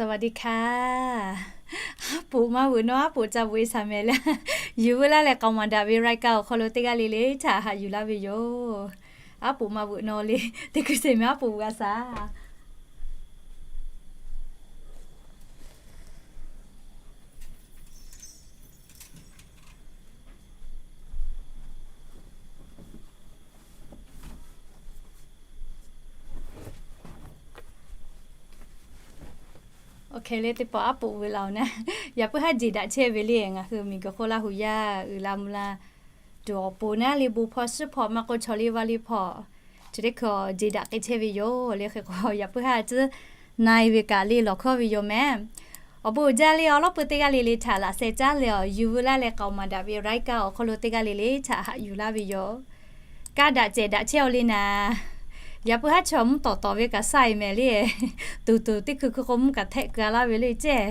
สวัสดีค่ะ Aˉ poꞈ maˇ veuꞈ nawˉ, aˉ poꞈ ca veuꞈ e shaˍ mehˍ le. Yuˬ veu laˇ leh k'aoˍ maˍ daꞈ ve รายการ awˬ hk'aw lo teˇ g'aˇ le le htaꞈ haꞈ yuˬ laˇ ve yoˬ. Aˉ poꞈ maˇ veuꞈ nawˉ le, teˇ hkui sheˍ mehˍ aˉ poꞈ veuꞈ a shaˍ. Oˇ hk'e le teˇ pawˆ aˉ poꞈ veuꞈ la-oˬ naˉ, yaꞈ puiˉ haˉ jeˬ daꞈ chehˇ ve le. Ngaˬ hui miˬguiˬ hk'oˆ Laˇ hu yaˇ uiˍ la mvuh la tuˬ awˬ pon naˉ le, bon hpawˇ shiˉ hpawˇ maˇ k'oˆ, chaw liˇ vaˇ liˇ hpawˇ chi teˇ hkui jeˬ daꞈ k'ai chehˇ ve yoˬ le. Hk'e k'o yaꞈ puiˉ haˉ tcuhˉ na-e ve kaꞈ le lawˬ hkawˇ ve yoˬ mehˍ. Awˬ bon uiˍ jaˇ le awˬ lawˉ pui teˇ g'aˇ le le htaꞈ laꞈ sheh caˉ leh awˬ yuˬ veu laˇ leh k'aoˍ maˍ daꞈ ve รายการ awˬ hk'aw lo teˇ g'aˇ le le htaꞈ haꞈ yuˬ laˇ ve yoˬ. Kaˇ daꞈ cehˬ daꞈ chehˇ-aw le naˍ, yaꞈ puiˉ haˉ chaw mvuhˇ tawˍ tawˍ ve kaꞈ shaˇ-e mehˍ le. Tuˍ tuˬ teˇ hkui hkui k'o mvuhˇ kaꞈ htehˆ keu-a laˇ ve le ceh.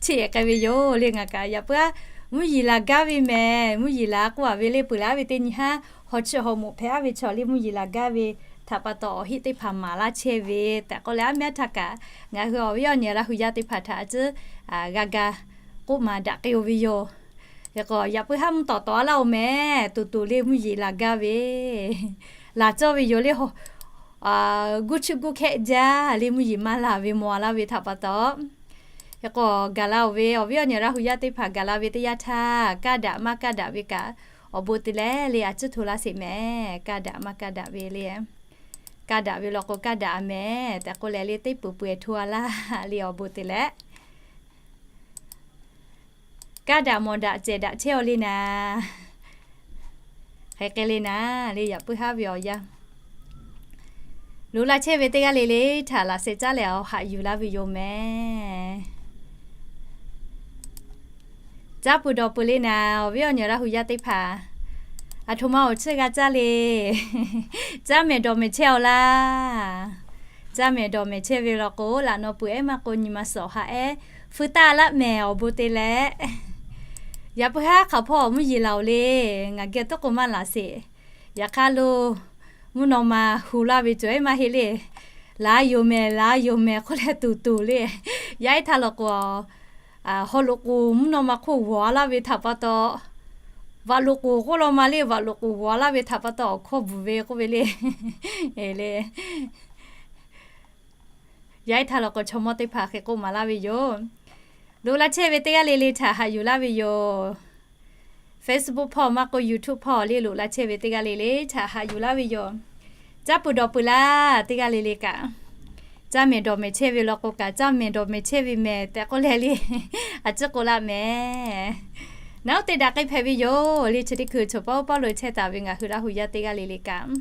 Cheˇ-e k'ai ve yoˬ le. Ngaˬ kaꞈ yaꞈ puiˉ haˉ mvuhˇ yeˬ laˬ gaˇ ve mehˍ. Mvuhˇ yeˬ laˬ k'oˆ-a ve le, peuˬ leh aˉ ve teˇ nyi haˉ haw chiˇ haw moꞈ hpehꞈ aˉ ve chaw le mvuhˇ yeˬ laˬ gaˇ ve htaꞈ pa taw awˬ heˆ teˇ hpaˍ maˍ laˇ chehˇ ve tehꞈ k'oˆ leh, aˉ mehˉ htaˇ kaꞈ ngaˬ hui awˬ viˉ awˬ nyi Laˇ hu yaˇ teˇ hpaˍ htaꞈ a tcuhˉ g'a ga k'oˆ maˍ daꞈ k'ai-o ve yoˬ. Hk'e k'o yaꞈ puiˉ haˉ mvuhˇ tawˍ tawˍ-a laˇ-oˬ mehˍ. Tuˍ tuˬ le mvuhˇ yeˬ laˬ gaˇ ve laˬ cawˇ ve yoˬ le. Guˇ chuˆ guˇ hkehˆ jaˇ le, mvuhˇ yeˬ maˇ laˬ ve maw-a laˇ ve htaꞈ pa taw. Hk'e k'o gaˬ la-oˬ ve awˬ viˉ awˬ nyi Laˇ hu yaˇ teˇ hpaˍ gaˬ la ve teˇ yanˇ htaˇ, kaˇ daꞈ maˇ kaˇ daꞈ ve kaꞈ awˬ bon te leh le a tcuhˉ hto laˇ sheˍ mehˍ. Kaˇ daꞈ maˇ kaˇ daꞈ ve le, kaˇ daꞈ ve law k'o kaˇ daꞈ-a mehˍ tehꞈ k'oˆ leh le, teˇ peuˬ peuˬ-eˬ hto-a laˇ le awˬ bon te leh. Kaˇ daꞈ mawˬ daꞈ cehˬ daꞈ chehˇ-aw le naˍ. Hk'e k'ai le naˍ le, yaꞈ puiˉ haˉ ve awˬ yanˇ loꞈ la chehˇ ve teˇ g'aˇ le le htaꞈ laꞈ sheh caˉ leh awˬ haꞈ yuˬ laˇ ve yoˬ mehˍ. Caˇ peuˬ dawˬ peuˬ le naˍ, awˬ viˉ awˬ nyi Laˇ hu yaˇ teˇ hpaˍ. Aˬ htoꞈ ma awˬ chiˇ g'a caˇ le. Caˇ mehˍ dawˬ mehˍ chehˇ-aw laˇ. Caˇ mehˍ dawˬ mehˍ chehˇ ve law k'o, laꞈ naw peuˬ ehˉ maˇ k'o nyi ma suhˍ awˬ ha ehˉ feu taˇ laˆ mehˍ awˬ bon te leh. Yaꞈ puiˉ haˉ hk'aˬ hpawˇ mvuhˇ yeˬ laˬ-oˬ le. Ngaˬ geh tuˉ k'o maˇ laˬ sheˍ. Yaꞈ hk'aˇ lo mvuhˇ naw ma hu laˇ ve cawˬ ehˉ maˇ heˆ le. Laˬ yoˬ mehˍ, laˬ yoˬ mehˍ k'oˆ leh tuˍ tuˍ le. Yaˇ ehˉ htaˇ law k'o, haw loꞈ k'oˍ mvuhˇ naw ma hk'oˆ g'awˬ-a laˇ ve htaꞈ pa taw, vaꞈ loꞈ k'oˍ k'oˆ law ma le, vaꞈ loꞈ k'oˍ g'awˬ-a laˇ ve htaꞈ pa taw awˬ hkawˇ bvuhˬ ve k'oˆ ve le. Le, yaˇ ehˉ htaˇ law k'o chaw mawˇ teˇ hpaˍ hk'e k'oˆ maˍ laˇ ve yoˬ. Loꞈ la chehˇ ve teˇ g'aˇ le le htaꞈ haꞈ yuˬ laˇ ve yoˬ. Facebook hpawˇ maˇ k'o YouTube hpawˇ le loꞈ la chehˇ ve teˇ g'aˇ le le htaꞈ haꞈ yuˬ laˇ ve yoˬ. Caˇ peuˬ dawˬ peuˬ laˇ teˇ g'aˇ le le kaꞈ. Caˇ mehˍ dawˬ mehˍ chehˇ ve law k'o kaꞈ, caˇ mehˍ dawˬ mehˍ chehˇ ve mehˍ tehꞈ k'oˆ leh le, a ciˉ k'oˆ laˆ mehˍ. Naˉ oˇ te daꞈ k'ai hpehꞈ ve yoˬ le. Chi teˇ hkui chaw paw paw lo chehˇ taˍ ve ngaˬ hui Laˇ hu yaˇ teˇ g'aˇ le le kaꞈ,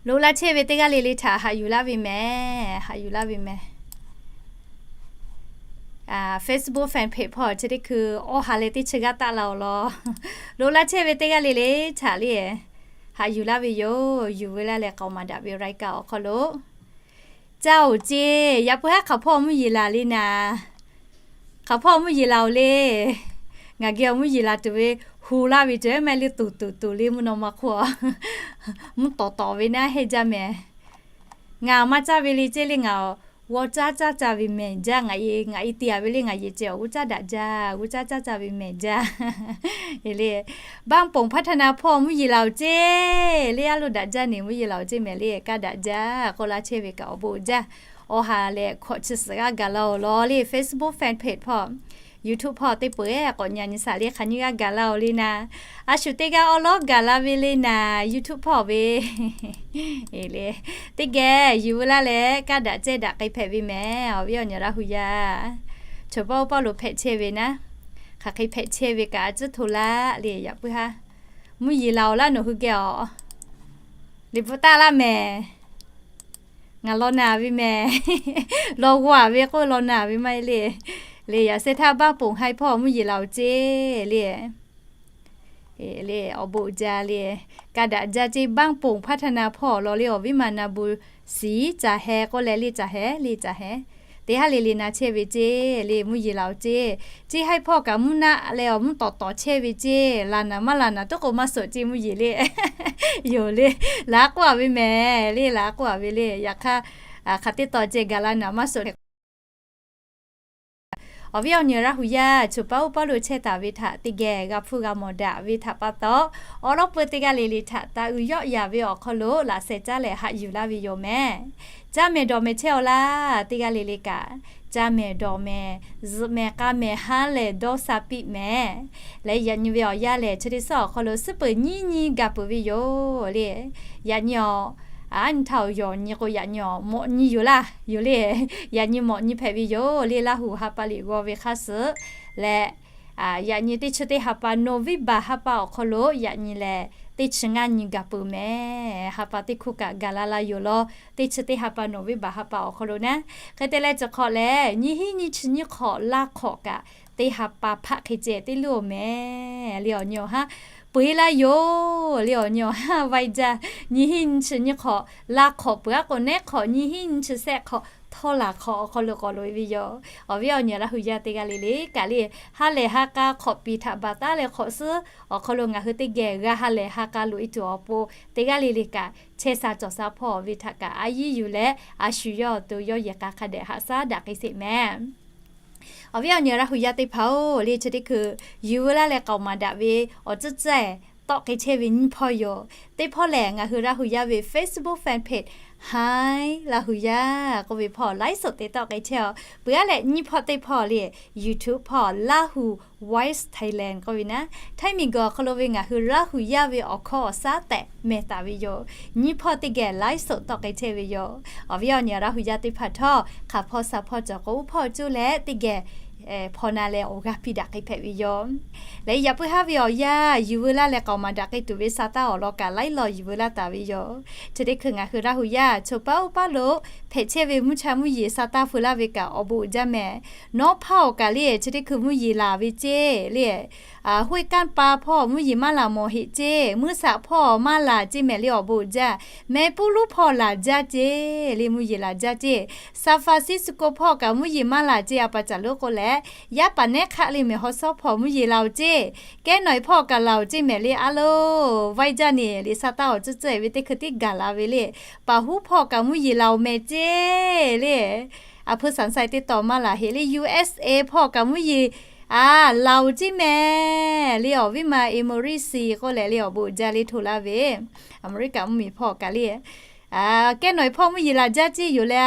loꞈ la chehˇ ve teˇ g'aˇ le le htaꞈ haꞈ yuˬ laˇ ve mehˍ. Haꞈ yuˬ laˇ ve mehˍ. Facebook fan page hpawˇ chi teˇ hkui awˇ ha leh teˇ chi g'aˇ taˆ la-oˬ law. Loꞈ la chehˇ ve teˇ g'aˇ le le htaꞈ le, haꞈ yuˬ laˇ ve yoˬ. Yuˬ veu laˇ leh k'aoˍ maˍ daꞈ ve รายการ awˬ hk'aw lo caˇ-oˬ ceˇ. Yaꞈ puiˉ haˉ hk'aˬ hpawˇ mvuhˇ yeˬ laˬ le naˍ. Hk'aˬ hpawˇ mvuhˇ yeˬ laˬ-oˬ le. Ngaˬ geh awˬ mvuhˇ yeˬ laˬ tuˬ ve hu laˇ ve cawˬ ehˉ maˇ heˆ le, tuˍ tuˍ tuˍ le mvuhˇ naw ma hk'oˆ mvuhˇ tawˍ tawˍ ve naˉ heˆ jaˇ mehˍ. Ngaˬ maˇ caˇ ve le ceˇ le, ngaˬ g'aw caˇ caˇ caˇ ve mehˍ jaˇ. Ngaˬ e ngaˬ e te-a ve le, ngaˬ yehˬ ceh awˬ g'uˇ caˉ daꞈ jaˇ, g'uˇ caˉ caˇ caˇ ve mehˍ jaˇ. E le, บ้านโป่งพัฒนา hpawˇ mvuhˇ yeˬ laˬ-oˬ ceˇ le, a loˇ daꞈ jaˇ neˬ mvuhˇ yeˬ laˬ-oˬ ceˇ mehˍ le, kaˇ daꞈ jaˇ k'oˆ laˇ chehˇ ve kaꞈ awˬ bon jaˇ. Awˇ ha leh hkawꞈ chi suhˍ g'aˇ gaˬ la-oˬ law le, Facebook fan page hpawˇ, YouTube hpawˇ teˇ peuˬ ehˉ k'awꞈ nyi nyi shaˍ le, hk'aˬ nyi g'aˇ gaˬ la-oˬ le naˍ. A shu teˇ g'aˇ awˉ lawˉ gaˬ la ve le naˍ, YouTube hpawˇ ve. E le, teˇ geh yuˬ veu laˇ leh kaˇ daꞈ cehˇ daꞈ k'ai hpehꞈ ve mehˍ. Awˬ viˉ awˬ nyi Laˇ hu yaˇ chaw paw paw lo hpehꞈ chehˇ ve naˉ, hk'aˬ hk'e hpehꞈ chehˇ ve kaꞈ a ciˉ hto laˇ le. Yaꞈ puiˉ haˉ mvuhˇ yeˬ laˬ-oˬ laˇ nawˬ hui geh awˬ liꞈ bvuhꞈ taˆ laˇ mehˍ. Ngaˬ law naˬ ve mehˍ. Law g'aw-a ve k'oˆ law naˬ ve maˇ heˆ le. Le yaꞈ sheh htaˇ บ้านโป่ง hai hpawˇ mvuhˇ yeˬ laˬ-oˬ ceˇ le. Le awˬ bon jaˇ le. Kaˇ daꞈ jaˇ ceˇ, บ้านโป่งพัฒนา hpawˇ law le awˬ viˉ ma na bu shiˍ caˬ heh k'oˆ leh le caˬ heh le caˬ heh. Teˇ haˉ le le na chehˇ ve ceˇ le, mvuhˇ yeˬ laˬ-oˬ ceˇ. Ceˇ hai hpawˇ kaꞈ mvuhˇ naˆ leh awˬ mvuhˇ tawˍ tawˍ chehˇ ve ceˇ. Laˬ naˬ maˇ laˬ naˬ tuˉ k'o maˇ suhˍ ceˇ mvuhˇ yeˬ le. Yoˬ le, laˬ k'oˆ-a ve mehˍ le, laˬ k'oˆ-a ve le. Yaꞈ hk'aˇ hk'aˬ teˇ taw ceh gaˬ la naˍ maˇ suhˍ le. Awˬ viˉ awˬ nyi Laˇ hu yaˇ, choˬ paˉ uˉ paˉ lo chehˇ taˍ ve htaꞈ teˇ geh g'a hpuˇ g'a mawˬ daꞈ ve htaꞈ pa taw, awˬ lawn pui teˇ g'aˇ le le htaꞈ taˍ uiˍ yawˆ yaˍ ve awˬ hk'aw lo laꞈ sheh caˉ leh haꞈ yuˬ laˇ ve yoˬ meh. Caˇ mehˍ dawˬ mehˍ chehˇ-aw laˇ, teˇ g'aˇ le le kaꞈ. Caˇ mehˍ dawˬ mehˍ, zuhꞈ mehˍ k'a mehˍ haˉ lehˬ dawˇ sha piˇ mehˍ. Leh yaꞈ nyi ve awˬ yanˇ lehˬ, chi teˇ suhˉ awˬ hk'aw lo suhˉ peuˬ nyiˇ nyi gaˬ peuˬ ve yoˬ le. Yaꞈ nyi awˬ, aˉ nyi htaˇ awˬ yawˬ nyi k'o, yaꞈ nyi awˬ mawꞈ nyi yoˬ laˇ yoˬ le. Yaꞈ nyi mawꞈ nyi hpehꞈ ve yoˬ le. Laˇ hu ha pa liꞈ g'aw ve hk'aˇ suh leh, yaꞈ nyi teˇ chi teˇ ha pa November ha pa awˬ hk'aw lo yaꞈ nyi lehˬ teˇ chi ngaˇ nyi gaˬ peuˬ mehˍ. Ha pa teˇ hkuˇ kaꞈ gaˬ la la yoˬ law. Teˇ chi teˇ ha pa November ha pa awˬ hk'aw lo naˉ, hk'e te leh chi hk'awꞈ lehˬ, nyiˇ hinˉ nyiˇ chi nyiˇ hk'awꞈ laˇ hk'awꞈ kaꞈ teˇ ha pa hpaˆ hk'e ceh teˇ luˇ-oˬ mehˍ le. Awˬ nyi awˬ haˉ peuˬ-e laˇ yoˬ le. Awˬ nyi awˬ haˉ vaiˇ jaˇ. Nyiˇ hinˉ nyiˇ chi nyiˇ hk'awꞈ laˇ hk'awꞈ peuˬ-aˉ k'o, neˉ hk'awꞈ nyiˇ hinˉ nyiˇ chi sehˆ hk'awꞈ htawˇ laˬ hk'awꞈ awˬ hk'aw lo k'awꞈ loꞈ-e ve yoˬ. Awˬ viˉ awˬ nyi Laˇ hu yaˇ teˇ g'aˇ le le kaꞈ le, ha lehˬ ha k'a hk'awꞈ piˍ htaꞈ baˬ taˉ leh hk'awꞈ suhˉ awˬ hk'aw lo ngaˬ hui teˇ geh g'a ha lehˬ ha k'a loꞈ-e tuˬ awˬ pon, teˇ g'aˇ le le kaꞈ chehˇ sha cawˬ sha hpawˇ ve htaꞈ kaꞈ a yiˇ yuˬ leh, a shu yawˇ awˬ to yawˇ yehˬ k'a hk'a dehꞈ haꞈ shaˉ daꞈ k'ai sheˍ mehˍ. Awˬ viˉ awˬ nyi Laˇ hu yaˇ teˇ hpaˍ-oˬ le, chi teˇ hkui yuˬ veu laˇ leh k'aoˍ maˍ daꞈ ve awˬ tcuhˉ tcuhˉ-ehˍ tawˆ k'ai chehˇ ve nyiˇ hpawˇ yoˬ. Teˇ hpawˇ lehˬ, ngaˬ hui Laˇ hu yaˇ ve Facebook fan page Hi Laˇ hu yaˇ k'oˆ ve hpawˇ laiˉ suhˍ te tawˆ k'ai chehˇ-aw. Peuˬ-aˉ leh nyiˇ hpawˇ teˇ hpawˇ le, YouTube hpawˇ Laˇ hu Voice Thailand k'oˆ ve naˉ, Htaiˇ miˬguiˬ awˬ hk'aw lo ve ngaˬ hui Laˇ hu yaˇ ve awˬ hkawˇ awˬ shaˉ tehꞈ mehˍ taˍ ve yoˬ. Nyiˇ hpawˇ teˇ geh laiˉ suhˍ tawˆ k'ai chehˇ ve yoˬ. Awˬ viˉ awˬ nyi Laˇ hu yaˇ teˇ hpaˍ htawˇ, hk'aˬ hpawˇ shaˍ hpawˇ cawˬ k'o, uˉ hpawˇ cuˇ leh teˇ geh hpaw na leh awˬ g'aˇ piˇ daꞈ k'ai hpehꞈ ve yoˬ. Leh yaꞈ puiˉ haˉ ve awˬ yanˇ, yuˬ veu laˇ leh k'aoˍ maˍ daꞈ k'ai tuˬ ve sa taˇ awˬ lawn kaꞈ laiˉ law yuˬ veu laˇ taˍ ve yoˬ. Chi teˇ hkui ngaˬ hui Laˇ hu yaˇ choˬ paˉ uˉ paˉ lo hpehꞈ chehˇ ve mvuhˇ cha mvuhˇ yeˬ sa taˇ feu laˇ ve kaꞈ awˬ bon uiˍ jaˇ mehˍ. Nawˉ hpaˇ awˬ kaꞈ le, chi teˇ hkui mvuhˇ yeˬ laˬ ve ceˇ le. Hoˆ kanˇ pa hpawˇ mvuhˇ yeˬ maˇ laˬ mawˬ heꞈ ceˇ, mvuhˇ shaꞈ hpawˇ maˇ laˬ ceˇ mehˍ le, awˬ bon uiˍ jaˇ. Meh puˇ luˉ hpawˇ laˬ jaˇ ceˇ le, mvuhˇ yeˬ laˬ jaˇ ceˇ. San Francisco hpawˇ kaꞈ mvuhˇ yeˬ maˇ laˬ ceˇ, a pa caˬ lo k'o leh, yaˇ paˍ nehˉ hk'aˆ le mehˍ haw shawˉ hpawˇ mvuhˇ yeˬ laˬ-oˬ ceˇ. Kehˉ nawˬ-e hpawˇ kaꞈ laˬ-oˬ ceˇ mehˍ le, a loˬ vaiˇ jaˇ neˬ le, sa taˇ awˬ tcuhˉ tcuhˉ-e ve teˇ hkui tiˉ gaˬ la ve le. Paˍ huˉ hpawˇ kaꞈ mvuhˇ yeˬ laˬ-oˬ mehˍ ceˇ le. A hpui Saˍ sai teˇ taw maˇ laˬ heꞈ le, U S A hpawˇ kaꞈ mvuhˇ yeˬ a laˬ-oˬ ceˇ mehˍ le. Awˬ viˉ ma Emory si k'oˆ leh le, awˬ bon uiˍ jaˇ le hto laˇ ve. Aˍmeˍriˆkaꞈ mvuhˇmiˬ hpawˇ kaꞈ le, kehˉ nawˬ-e hpawˇ mvuhˇ yeˬ laˬ jaˇ ceˇ yoˬ le.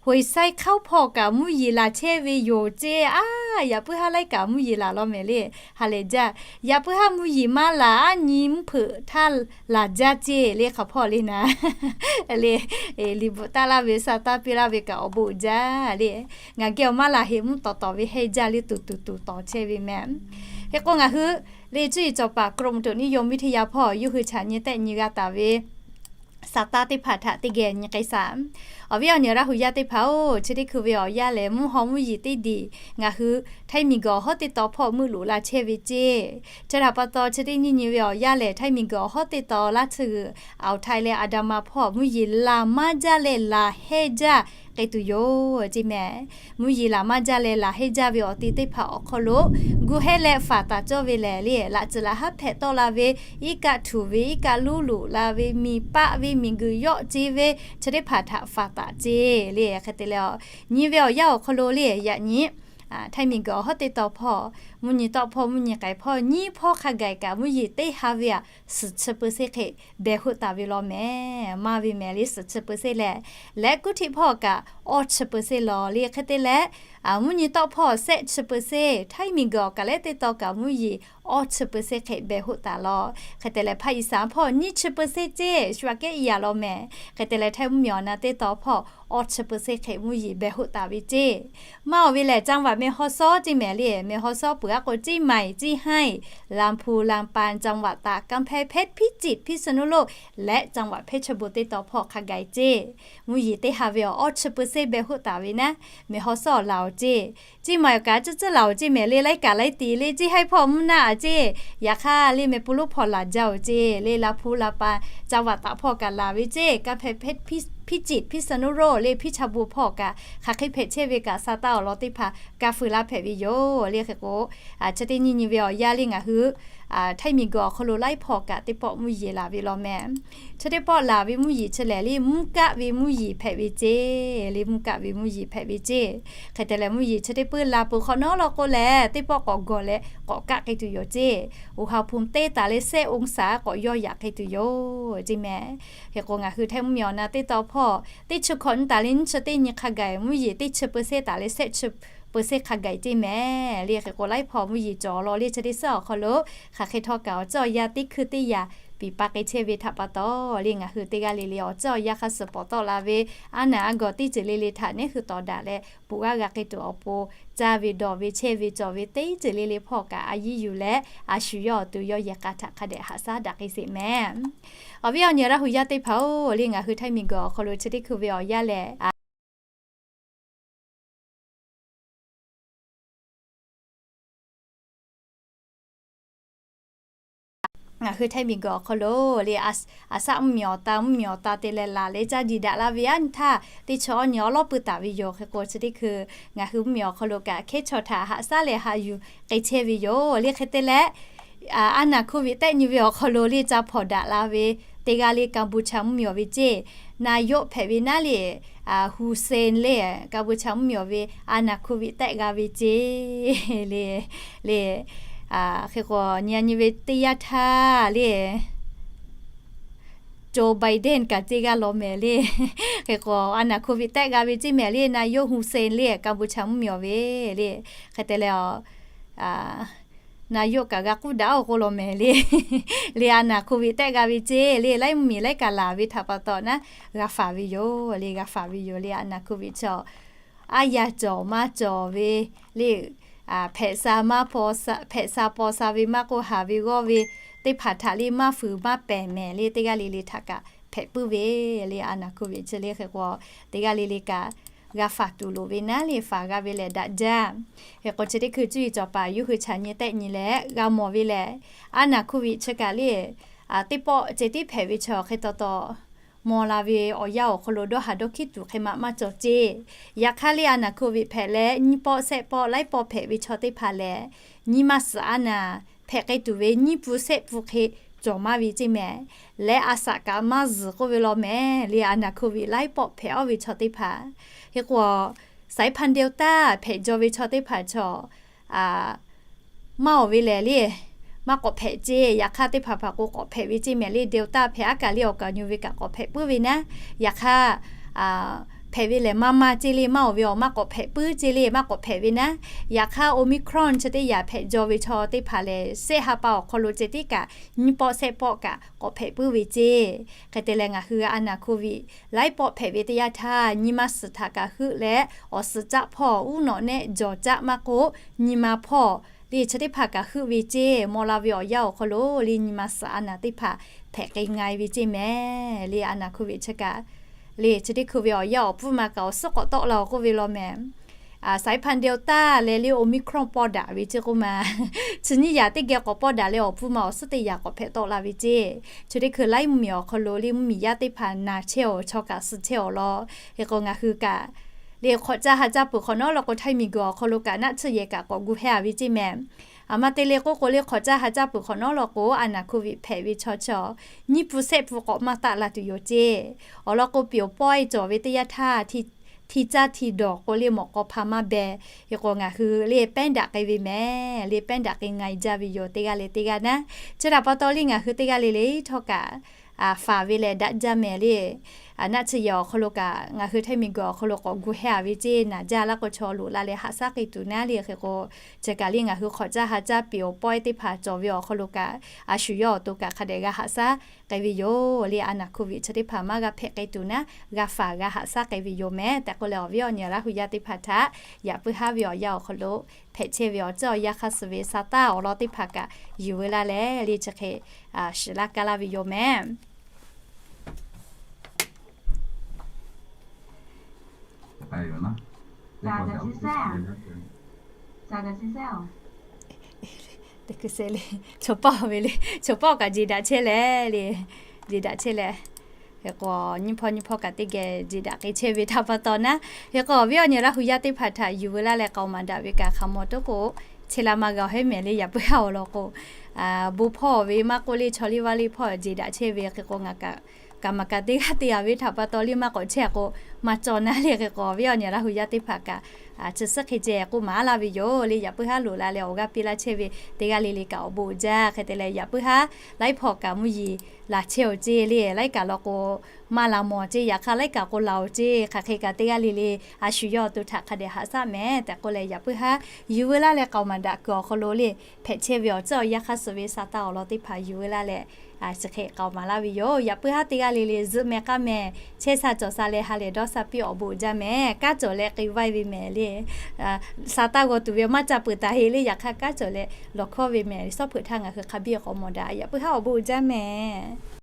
Hoꞈ sai hk'aoˉ hpawˇ kaꞈ mvuhˇ yeˬ laˬ chehˇ ve yoˬ ceˇ. A, yaꞈ puiˉ haˉ laiˉ kaꞈ mvuhˇ yeˬ laˬ law mehˍ le. Ha lehˬ jaˇ. Yaꞈ puiˉ haˉ mvuhˇ yeˬ maˇ laˬ, aˉ nyi mvuhˇ hpeuꞈ htaˇ laˬ jaˇ ceˇ le, hk'aˬ hpawˇ le naˉ le. Liꞈ bvuhꞈ taˍ laˇ ve, sa taˇ piˇ laˇ ve kaꞈ awˬ bon uiˍ jaˇ le. Ngaˬ geh awˬ maˇ laˬ heꞈ mvuhˇ tawˍ tawˍ ve hehnˇ jaˇ le, tuˬ tuˬ tuˬ tawˍ chehˇ ve mehˍ. Hk'e k'o ngaˬ hui le cuˇ yiˍ cawˬ paˍ กรมอุตุนิยมวิทยา hpawˇ yawˇ hui chaꞈ nyi tehˆ nyi g'a taˍ ve sa taˇ teˇ hpaˍ htaꞈ teˇ geh nyi k'ai shaˍ. Awˬ viˉ awˬ nyi Laˇ hu yaˇ teˇ hpaˍ-oˬ, chi teˇ hkui ve awˬ yanˇ lehˬ, mvuhˇ haw mvuhˇ yeˬ teˇ diˬ ngaˬ hui Htaiˇ miˬguiˬ awˬ hawˉ teˇ taw hpawˇ meuˆ loꞈ la chehˇ ve ceˇ. Chi htaꞈ pa taw, chi teˇ nyiˇ nyi ve awˬ yanˇ lehˬ, Htaiˇ miˬguiˬ awˬ hawˉ teˇ taw laˇ tsuhˇ g'uiˬ Aoˍ Htaiˇ leh Aˍdanˍ ma hpawˇ mvuhˇ yeˬ laˬ maˇ jaˇ leh laˬ hehnˇ jaˇ k'ai tuˬ yoˬ ceˇ mehˍ. Mvuhˇ yeˬ laˬ maˇ jaˇ leh laˬ hehnˇ jaˇ ve awˬ te teˇ hpaˍ awˬ hk'aw lo gu hehˇ leh faˍ taˍ cawˇ ve lehˬ le, laꞈ tcuhˍ laꞈ haˉ hpehꞈ tawˆ la ve, iˉ kaˆ htuˬ ve, iˉ kaˆ luˉ loꞈ la ve, miˬ paˆ ve, miˬ guiˬ yawˆ ce ve, chi teˇ hpaˍ htaꞈ faˍ taˍ ceˇ le. Hk'e te leh, nyi ve awˬ yanˇ awˬ hk'aw lo le yaꞈ nyi Htaiˇ miˬguiˬ awˬ hawˉ teˇ taw hpawˇ mvuhˇ nyi tawˆ hpawˇ mvuhˇ nyi k'ai hpawˇ nyiˇ hpawˇ hk'a gaˬ kaꞈ mvuhˇ yeˬ teˇ ha ve aꞈ suhˍ chi เปอร์เซ็นต์ hk'e behˬ hoˆ taˍ ve law mehˍ. Maˇ ve mehˍ le, suhˍ chi เปอร์เซ็นต์ lehˬ. Leh kuˉ htiˆ hpawˇ kaꞈ awˇ chi เปอร์เซ็นต์ law le. Hk'e te leh, mvuhˇ nyi tawˆ hpawˇ shehˆ chi เปอร์เซ็นต์, Htaiˇ miˬguiˬ awˬ kaˬ lehˉ teˇ taw kaꞈ mvuhˇ yeˬ awˇ chi เปอร์เซ็นต์ hk'e behˬ hoˆ taˍ law. Hk'e te leh, ภาคอีสาน hpawˇ nyiˇ chi เปอร์เซ็นต์ ceˇ shu aꞈ kehˉ i yaꞈ law mehˍ. Hk'e te leh, Htaiˇ mvuhˇmiˬ awˬ na teˇ taw hpawˇ awˇ chi เปอร์เซ็นต์ hk'e mvuhˇ yeˬ behˬ hoˆ taˍ ve ceˇ. Maˇ awˬ ve lehˬ, จังหวัดแม่ฮ่องสอน ceˇ mehˍ le, แม่ฮ่องสอน peuˬ aˉ k'o เชียงใหม่ เชียงราย ลำพูน ลำปาง จังหวัดตาก กำแพงเพชร พิจิตร พิษณุโลก และ จังหวัดเพชรบูรณ์ teˇ taw hpawˇ hk'a gaˬ ceˇ. Mvuhˇ yeˬ teˇ ha ve awˇ chi เปอร์เซ็นต์ behˬ hoˆ taˍ ve naˉ, แม่ฮ่องสอน laˬ-oˬ ceˇ. เชียงใหม่ awˬ kaꞈ tcuhˉ tcuhˉ laˬ-oˬ ceˇ mehˍ le, laiˉ kaꞈ laiˉ ti le, เชียงราย hpawˇ mvuhˇ naˆ aꞈ ceˇ. Yaꞈ hk'aˇ le, แม่ฮ่องสอน hpawˇ laˬ jaˇ-oˬ ceˇ le, ลำพูน ลำปาง จังหวัดตาก hpawˇ kaꞈ laˬ ve ceˇ. กำแพงเพชร พิจิตร พิษณุโลก le, เพชรบูรณ์ hpawˇ kaꞈ hk'aˬ hk'e hpehꞈ chehˇ ve kaꞈ sa taˇ awˬ lawn teˇ hpaˍ kaˇ feu laˇ hpehꞈ ve yoˬ le. Hk'e k'o, chi teˇ nyiˇ nyi ve awˬ yanˇ le ngaˬ hui Htaiˇ miˬguiˬ awˬ hk'aw lo laiˉ hpawˇ kaꞈ teˇ pawˆ mvuhˇ yeˬ laˬ ve law mehˍ. Chi teˇ pawˆ laˬ ve mvuhˇ yeˬ chi lehˬ le, mvuhˇ kaˆ ve mvuhˇ yeˬ hpehꞈ ve ceˇ. Le mvuhˇ kaˆ ve mvuhˇ yeˬ hpehꞈ ve ceˇ. Hk'e te leh mvuhˇ yeˬ chi teˇ peuˇ laˬ peuˬ hk'awꞈ nawˉ law k'o lehˬ, teˇ pawˆ k'awꞈ gawˬ leh k'awꞈ kaˆ k'ai tuˬ yoˬ ceˇ. อุณหภูมิ teˇ taˍ leh สิบองศา k'awꞈ yawˇ yaꞈ k'ai tuˬ yoˬ ceˇ mehˍ. Hk'e k'o ngaˬ hui Htaiˇ mvuhˇ miˬ awˬ na teˇ taw hpawˇ teˇ chi hkawꞈ nyiˇ taˍ leh nyiˇ chi teˇ nyi hk'a gaˬ mvuhˇ yeˬ teˇ chi เปอร์เซ็นต์ taˍ leh สิบเปอร์เซ็นต์ hk'a gaˬ ceˇ mehˍ. Le hk'e k'o laiˉ hpawˇ mvuhˇ yeˬ cawˬ law le chi teˇ suhˉ awˬ hk'aw lo hk'aˬ hk'e htawˇ kaꞈ awˬ ceuˬ awˬ yanˇ teˇ hkui teˇ yanˇ piˍ pa k'ai chehˇ ve htaꞈ pa taw, le ngaˬ hui teˇ g'aˇ le le awˬ ceuˬ awˬ yanˇ hk'a suhˍ pawˍ tawˆ la ve aˉ naˬ aˉ gawˬ teˇ ceuˬ le le htaꞈ neˉ hui tawˍ daꞈ leh bvuhꞈ g'aˇ g'a k'ai tuˬ awˬ pon, caˇ ve dawˬ ve chehˇ ve cawˬ ve teˇ ceuˬ le le hpawˇ kaꞈ a yiˇ yuˬ leh a shu yawˇ awˬ to yawˇ yehˬ k'a htaꞈ hk'a dehꞈ haꞈ shaˉ daꞈ k'ai sheˍ mehˍ. Awˬ viˉ awˬ nyi Laˇ hu yaˇ teˇ hpaˍ-oˬ, le ngaˬ hui Htaiˇ miˬguiˬ awˬ hk'aw lo chi teˇ hkui ve awˬ yanˇ lehˬ, ngaˬ hui Htaiˇ miˬguiˬ awˬ hk'aw lo le, a shaˆ mvuhˇ miˬ awˬ ta, mvuhˇ miˬ awˬ ta te leh laˬ leh caˇ jiˬ daꞈ la ve aˉ nyi htaˇ, teˇ chi awˬ nyi awˉ lawˉ pui taˍ ve yoˬ. Hk'e k'o chi teˇ hkui ngaˬ hui mvuhˇ miˬ awˬ hk'aw lo kaꞈ hkehˉ chaw htaꞈ haꞈ shaˉ leh haꞈ yuˬ k'ai chehˇ ve yoˬ. Le hk'e te leh, aˉ naˬ hkawˇ viꞈ tehˆ nyi ve awˬ hk'aw lo le ca hpawnˬ daꞈ la ve teˇ g'aˇ le Kaˇ buˇ cha mvuhˇ miˬ awˬ ve ceˇ, naˍ yoˆ hpehꞈ ve naˉ le, Hu Sen le, Kaˇ buˇ cha mvuhˇ miˬ awˬ ve aˉ naˬ hkawˇ viꞈ tehˆ g'a ve ceˇ le. Le, hk'e k'o nyi nyi ve teˇ yanˇ htaˇ le, Joe Biden kaꞈ teˇ g'aˇ law mehˍ le. Hk'e k'o aˉ naˬ hkawˇ viꞈ tehˆ g'a ve ceˇ mehˍ le, naˍ yoˆ Hu Sen le, Kaˇ buˇ cha mvuhˇ miˬ awˬ ve le. Hk'e te leh, naˍ yoˆ kaꞈ g'a k'uˉ daꞈ-oˬ k'oˆ law mehˍ le. Le aˉ naˬ hkawˇ viꞈ tehˆ g'a ve ceˇ le, laiˉ mvuhˇ miˬ laiˉ kaꞈ laˬ ve htaꞈ pa taw naˉ, g'a faˍ ve yoˬ le, g'a faˍ ve yoˬ le. Aˉ naˬ hkawˇ viꞈ chaw aˉ yaˇ cawˬ maˇ cawˬ ve le, hpehꞈ sha maˇ, hpehꞈ sha paw sha ve maˇ k'oˆ, haˍ ve g'awˇ ve teˇ hpaˍ htaꞈ le maˇ fuiˍ maˇ pehˍ mehˍ le, teˇ g'aˇ le le htaꞈ kaꞈ hpehꞈ puiˉ ve le. Aˉ naˬ hkawˇ viꞈ chi le hk'e k'o, teˇ g'aˇ le le kaꞈ g'a faˍ tuˬ loˍ ve naˉ le, faˍ g'a ve lehˬ daꞈ jaˇ. Hk'e k'o chi teˇ hkui cuˇ yiˍ cawˬ paˍ yuˇ hui chaꞈ nyi tehˆ nyi leh g'a mawˬ ve lehˬ, aˉ naˬ hkawˇ viꞈ chi kaꞈ le, teˇ pawˆ ceh tiˉ hpehꞈ ve chaw hk'e taw taw mawˬ la ve awˬ yanˇ awˬ hk'aw lo dawˇ haˍ dawˇ hkiˉ tuˬ hk'e maꞈ maˇ cawˬ ceˇ. Yaꞈ hk'aˇ le aˉ naˬ hkawˇ viꞈ hpehꞈ leh nyiˇ pawˆ shehˆ pawˆ laiˉ pawˆ hpehꞈ ve chaw teˇ hpaˍ lehˬ, nyi ma suhˍ aˉ naˬ hpehꞈ k'ai tuˬ ve nyiˇ pun shehˆ pun hk'e cawˬ maˇ ve ceˇ mehˍ. Leh a shaꞈ kaꞈ maˇ zuhˬ k'oˆ ve law mehˍ le, aˉ naˬ hkawˇ viꞈ laiˉ pawˆ hpehꞈ-aw ve chaw teˇ hpaˍ. Hk'e k'o, สายพันธุ์ Delta hpehꞈ jaw ve chaw teˇ hpaˍ chaw maˇ awˬ ve lehˬ le, maˇ k'awꞈ hpehꞈ ceˇ. Yaꞈ hk'aˇ teˇ hpaˍ hpaˍ k'o k'awꞈ hpehꞈ ve ceˇ mehˍ le. Delta hpehꞈ aˉ kaꞈ le awˬ kaˍ nyu ve kaꞈ k'awꞈ hpehꞈ puiˉ ve naˉ. Yaꞈ hk'aˇ hpehꞈ ve lehˬ maˇ maˇ ceˇ le, maˇ awˬ ve awˬ maˇ k'awꞈ hpehꞈ puiˉ ceˇ le, maˇ k'awꞈ hpehꞈ ve naˉ. Yaꞈ hk'aˇ Omicron chi teˇ yanˇ hpehꞈ jaw ve chaw teˇ hpaˍ lehˬ, shehˆ ha pa awˬ hk'aw lo ceh tiˉ kaꞈ nyiˇ pawˆ shehˆ pawˆ kaꞈ k'awꞈ hpehꞈ puiˉ ve ceˇ. Hk'e te leh ngaˬ hui aˉ naˬ hkawˇ viꞈ laiˉ pawˆ hpehꞈ ve teˇ yanˇ htaˇ, nyi ma suhˍ htaꞈ kaꞈ heuˆ leh awˬ suhˍ caˆ hpawˇ uˉ nawꞈ nehˆ jawˬ caˆ maˇ k'oˆ, nyi ma hpawˇ le chi teˇ hpaˍ kaꞈ heuˆ ve ceˇ. Mawˬ la ve awˬ yanˇ awˬ hk'aw lo le nyi ma suhˍ aˉ naˬ teˇ hpaˍ hpehꞈ k'ai nga ve ceˇ mehˍ le. Aˉ naˬ hkawˇ viꞈ chi kaꞈ le chi teˇ hkui ve awˬ yanˇ awˬ pfuhˇ ma kaꞈ awˬ suhˉ k'awꞈ tawˆ la-oˬ k'oˆ ve law mehˍ. สายพันธุ์ Delta leh le Omicron pawˇ daꞈ ve ceˇ k'oˆ ma, chi nyiˇ yaꞈ teˇ geh k'awꞈ pawˇ daꞈ leh awˬ pfuhˇ ma awˬ suhˉ teˇ yaꞈ k'awꞈ hpehꞈ tawˆ la ve ceˇ. Chi teˇ hkui laiˉ mvuhˇ miˬ awˬ hk'aw lo le mvuhˇ miˬ yaˇ teˇ hpaˍ naˬ chehˇ-oˬ, chaw kaꞈ suh chehˇ-oˬ law. Hk'e k'o ngaˬ hui kaꞈ le hk'awꞈ caˇ ha caˇ peuˬ hk'awꞈ nawˉ law k'o, Htaiˇ miˬguiˬ awˬ hk'aw lo kaꞈ naˆ tsuhˇ yehˬ kaꞈ k'awꞈ gu hehˉ-a ve ceˇ mehˍ. Aˬ ma te le k'oˆ k'o le hk'awꞈ caˇ ha caˇ peuˬ hk'awꞈ nawˉ law k'o, aˉ naˬ hkawˇ viꞈ hpehꞈ ve chaw chaw nyiˇ pun shehˆ pun k'awꞈ maˇ taˆ la tuˬ yoˬ ceˇ. Awˬ lawn k'o, piˍ awˬ pawehˇ cawˬ ve teˇ yanˇ htaˇ, hti caˇ hti dawˬ k'o le mawꞈ k'aw hpa maˇ beh. Hk'e k'o ngaˬ hui le แป้ง daꞈ k'ai ve mehˍ le, แป้ง daꞈ k'ai nga-e jaˇ ve yoˬ, teˇ g'aˇ leh teˇ g'aˇ naˉ. Chi htaꞈ pa taw le ngaˬ hui teˇ g'aˇ le le htawˇ kaꞈ faˍ ve lehˬ daꞈ jaˇ mehˍ le. Naˆ tsuhˇ yehˬ awˬ hk'aw lo kaꞈ ngaˬ hui Htaiˇ miˬguiˬ awˬ hk'aw lo k'awꞈ gu hehˉ-a ve ceˇ. Naˬ jaˇ laˇ k'o chaw loꞈ la leh haꞈ shaˉ k'ai tuˬ naˉ le. Hk'e k'o chi kaꞈ le ngaˬ hui hk'awꞈ caˇ ha caˇ piˍ awˬ pawehˇ teˇ hpaˍ cawˬ ve awˬ hk'aw lo kaꞈ a shu yawˇ awˬ to kaꞈ hk'a dehꞈ g'a haꞈ shaˉ k'ai ve yoˬ le. Aˉ naˬ hkawˇ viꞈ chi teˇ hpaˍ maˇ g'a hpehꞈ k'ai tuˬ naˉ, g'a faˍ g'a haꞈ shaˉ k'ai ve yoˬ mehˍ tehꞈ k'oˆ leh, awˬ viˉ awˬ nyi Laˇ hu yaˇ teˇ hpaˍ htaꞈ yaꞈ puiˉ haˉ ve awˬ yanˇ awˬ hk'aw lo hpehꞈ chehˇ ve awˬ ceuˬ awˬ yanˇ hk'a suh ve sa taˇ awˬ lawn teˇ hpaˍ kaꞈ yuˬ ve laˇ leh le chi hk'e shiˍ laˇ kaˇ laˇ ve yoˬ mehˍ. Chaw pawˆ ve le, chaw pawˆ kaꞈ jeˬ daꞈ chehˇ leh le, jeˬ daꞈ chehˇ leh, hk'e k'o nyiˇ hpawˇ nyiˇ hpawˇ kaꞈ teˇ geh jeˬ daꞈ k'ai chehˇ ve htaꞈ pa taw naˉ. Hk'e k'o awˬ viˉ awˬ nyi Laˇ hu yaˇ teˇ hpaˍ htaꞈ yuˬ ve laˇ leh k'aoˍ maˍ daꞈ ve kaꞈ hk'aˬ mawˬ tuˉ k'o, chehˇ laˇ maˇ g'a-oˬ heˉ mehˍ le. Yaꞈ puiˉ haˉ awˬ lawn k'o, bon hpawˇ ve maˇ k'oˆ le, chaw liˇ vaˇ liˇ hpawˇ jeˬ daꞈ chehˇ ve hk'e k'o, ngaˬ kaꞈ kaꞈ maˍ kaꞈ teˇ g'aˇ te yaꞈ ve htaꞈ pa taw liˇ maˇ k'awꞈ chehˇ k'o, maˇ cawˬ naˉ le hk'e k'o, awˬ viˉ awˬ nyi Laˇ hu yaˇ teˇ hpaˍ kaꞈ chi suhˉ hk'e ceh k'oˆ maˍ laˇ ve yoˬ le. Yaꞈ puiˉ haˉ loꞈ la leh awˬ g'aˇ piˇ laˇ chehˇ ve teˇ g'aˇ le le kaꞈ awˬ bon uiˍ jaˇ. Hk'e te leh yaꞈ puiˉ haˉ laiˉ hpawˇ kaꞈ mvuhˇ yeˬ laˬ chehˇ-oˬ ceˇ le. Laiˉ kaꞈ law k'o, maˇ laˬ mawˬ ceˇ. Yaꞈ hk'aˇ laiˉ kaꞈ k'o laˬ-oˬ ceˇ. Hk'aˬ hk'e kaꞈ teˇ g'aˇ le le a shu yawˇ awˬ to htaꞈ hk'a dehꞈ haꞈ shaˉ mehˍ tehꞈ k'oˆ leh, yaꞈ puiˉ haˉ yuˬ veu laˇ leh k'aoˍ maˍ daꞈ kuiˬ awˬ hk'aw lo le, hpehꞈ chehˇ ve awˬ ceuˬ awˬ yanˇ hk'aˇ suh ve sa taˇ awˬ lawn teˇ hpaˍ yuˬ veu laˇ leh, chi hk'e k'aoˍ maˍ laˇ ve yoˬ. Yaꞈ puiˉ haˉ teˇ g'aˇ le le zuhˆ meh k'aˉ meh, chehˇ sha cawˬ sha leh ha lehˬ dawˇ sha piˇ awˬ bon uiˍ jaˇ mehˍ. Kanˉ cawˬ leh k'ai vaiˇ ve mehˍ le. Sa taˇ g'aw tuˬ ve maˇ ca peuˬ taˍ heˆ le. Yaꞈ hk'aˇ kanˉ cawˬ leh lawˬ hkawˇ ve mehˍ. Sawˉ hpeuꞈ htaˇ ngaˬ hui hk'a biˇ k'awꞈ mawˬ daꞈ. Yaꞈ puiˉ haˉ awˬ bon uiˍ jaˇ mehˍ.